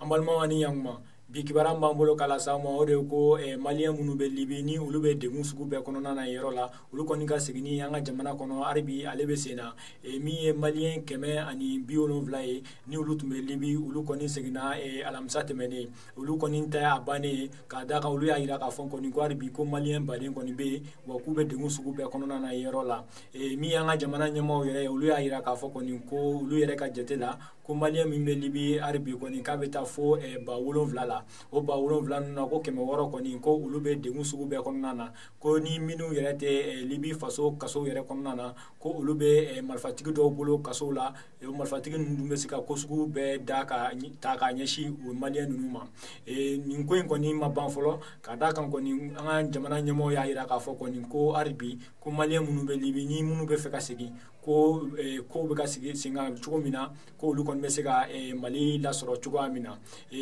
An balimaw ani yankuma, bi kibaruya b'an bolo k'a lase aw ma, o de ye ko maliyɛn minnu bɛ Libi, ni olu bɛ degun sugu bɛɛ kɔnɔna na yɔrɔ la, olu kɔni ka seginni an ka jamana kɔnɔ hali bi ale bɛ sen na. Min ye maliyɛn 170 ye, ni olu tun bɛ Libi, olu kɔni seginna alamisa tɛmɛnen. Olu kɔni ta y'a bannen ye, k'a d'a kan olu y'a jira k'a fɔ kɔni ko hali bi ko maliyɛn baden kɔni bɛ yen, wa k'u bɛ degun sugu bɛɛ kɔnɔna na yɔrɔ la. Min y'an ka jamana ɲɛmaaw yɛrɛ ye, olu y'a jira k'a fɔ kɔni ko olu yɛrɛ ka jate la, ko maliyɛn min bɛ Libi hali bi kɔni k'a bɛ taa fo 7000 la. O 7000 ninnu na, ko 600 kɔni, ko olu bɛ degun sugu bɛɛ kɔnɔna na, ko ni minnu yɛrɛ tɛ Libi faso kasow yɛrɛ kɔnɔna na, ko olu bɛ marifatigi dɔw bolo kasow la. O marifatigi ninnu dun bɛ se ka ko sugu bɛɛ da ka ta k'a ɲɛsin o maliyɛn ninnu ma. Nin ko in kɔni ma ban fɔlɔ, ka d'a kan kɔni an ka jamana ɲɛmɔgɔw y'a jira k'a fɔ kɔni ko hali bi ko maliyɛn minnu bɛ Libi, ni minnu bɛ fɛ ka segin, ko kow bɛ ka sigi sen kan cogo min na, ko olu kɔni bɛ se ka Mali lasɔrɔ cogoya min na.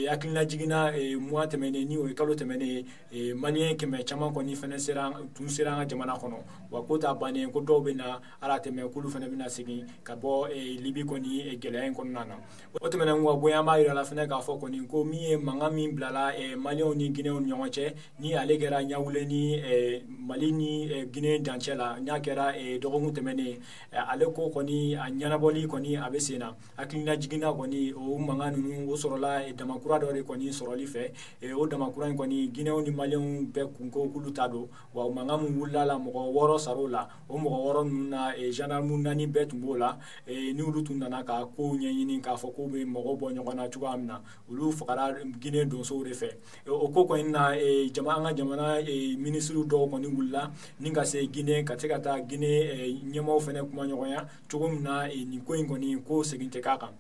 Hakilina jiginna mois tɛmɛnen, ni o ye kalo tɛmɛnen ye, maliyɛn 100 caman kɔni fɛnɛ sera tun sera an ka jamana kɔnɔ, wa ko t'a bannen, ko dɔw bɛ na ala tɛmɛ, k'olu fɛnɛ bɛna segin ka bɔ Libi kɔni gɛlɛya in kɔnɔna na. O tɛmɛnen kɔ ka bɔ yen, an b'a yira la fɛnɛ k'a fɔ kɔni ko min ye mankan min bilala maliyɛnw ni Guinéenw ni ɲɔgɔn cɛ, ni ale kɛra ɲawule ni Mali ni Guinée dancɛ la, n'a kɛra dɔgɔkun tɛmɛnen, ale ko kɔni a ɲɛnabɔli kɔni a bɛ sen na. Hakilina jiginna kɔni o mankan ninnu o sɔrɔla damakura dɔ de kɔni sɔrɔli fɛ. O damakura in kɔni, Guinéenw ni maliyɛnw bɛɛ kun ko k'olu ta don, wa mankan min wulila la, mɔgɔ 6 sar'o la. O mɔgɔ 6 ninnu na, gendarme 4 bɛɛ tun b'o la, ni olu tun nana ka kow ɲɛɲini k'a fɔ k'u bɛ mɔgɔw bɔ ɲɔgɔn na cogoya min na, olu fagara Guinée donsow de fɛ. O ko kɔni na, an ka jamana minisiriw dɔw kɔni wulila ni ka se Guinée, ka se ka taa Guinée ɲɛmaaw fɛnɛ kuma ɲɔgɔnya cogo min na nin ko in kɔni ko segin tɛ k'a kan.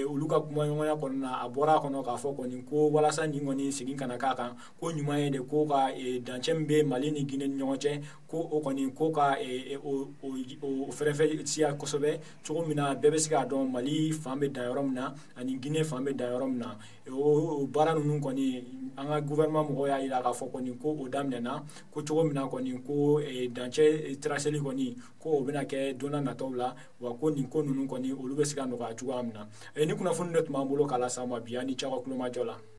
Olu ka kuma ɲɔgɔnya kɔnɔna na, a bɔra a kɔnɔ k'a fɔ kɔni ko walasa nin kɔni segin kana k'a kan, ko ɲuman ye de ko ka dancɛ min bɛ Mali ni Guinée ni ɲɔgɔn cɛ, ko o kɔni ko ka o fɛrɛfɛ siya kosɛbɛ, cogo min na bɛɛ bɛ se k'a dɔn Mali fan bɛ dan yɔrɔ min na ani Guinée fan bɛ dan yɔrɔ min na. O baara ninnu kɔni, an ka gouvernement mɔgɔw y'a jira k'a fɔ kɔni ko o daminɛna, ko cogo min na kɔni ko dancɛ traceli kɔni ko o bɛna kɛ don n'a nataw la, wa ko nin ko ninnu kɔni olu bɛ se ka nɔgɔya cogoya min na. Ni kunnafoni de tun b'an bolo k'a lase aw ma bi, an ni ce aw ka kulomajɔ la.